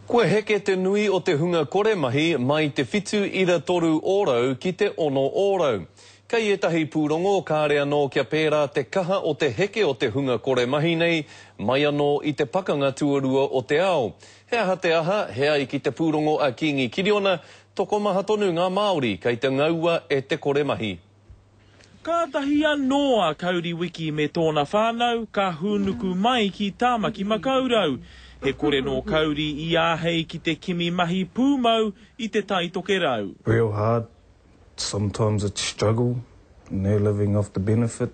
Kua heke te nui o te hunga kore mahi mai te 7.3 ōrau ki te 6 ōrau. Kei ētahi pūrongo kāre anō kia pērā te kaha o te heke o te hunga kore mahi nei mai anō i te Pakanga Tuarua o te Ao. He aha te aha, he ai ki te pūrongo a Kīngi Kiriona, tokomaha tonu ngā Māori kei te ngaua e te kore mahi. Kātahi anō a Kauri Wiki me tōna whānau ka hūnuku mai ki Tāmaki Makaurau. He kore nō Kauri i āhei ki te kimi mahi pūmau i Te Tai Tokerau. Real hard, sometimes it's struggle, no living off the benefit.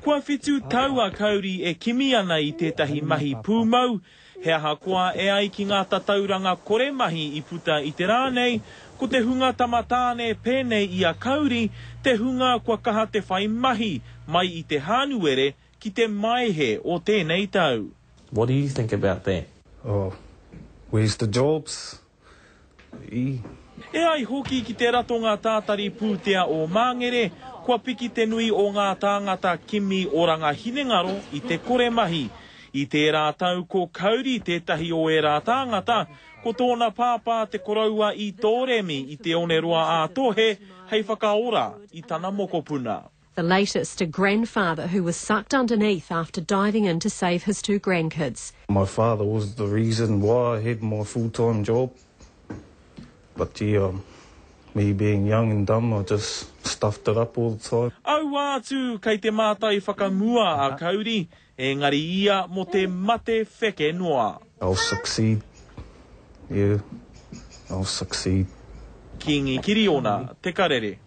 Kua whitu tau a Kauri e kimi ana i tētahi mahi pūmau, He ahakoa e ai ki ngā tatauranga kore mahi i puta i te rā nei, ko te hunga tama tāne pēnei i a Kauri te hunga kua kaha te whai mahi mai i te Hānuere ki te Maehe o tēnei tau. What do you think about that? Oh, where's the jobs? I. E ai hoki ki te Ratonga Tātari Pūtea o Māngere, kua piki te nui o ngā tāngata kimi oranga hinengaro i te kore mahi. I tērā tau ko Kauri tētahi o ērā tāngata, ko tōna pāpā te koroua i Tōremi i Te Oneroa-a-Tohe hei whakaora i tana mokopuna. The latest, a grandfather who was sucked underneath after diving in to save his two grandkids. My father was the reason why I had my full-time job. But yeah, me being young and dumb, I just stuffed it up all the time. Aua atu kei te mātai whakamua a Kauri, engari ia mō te mate wheke noa. I'll succeed, yeah, I'll succeed. Kingi Kiriona, Te Karere.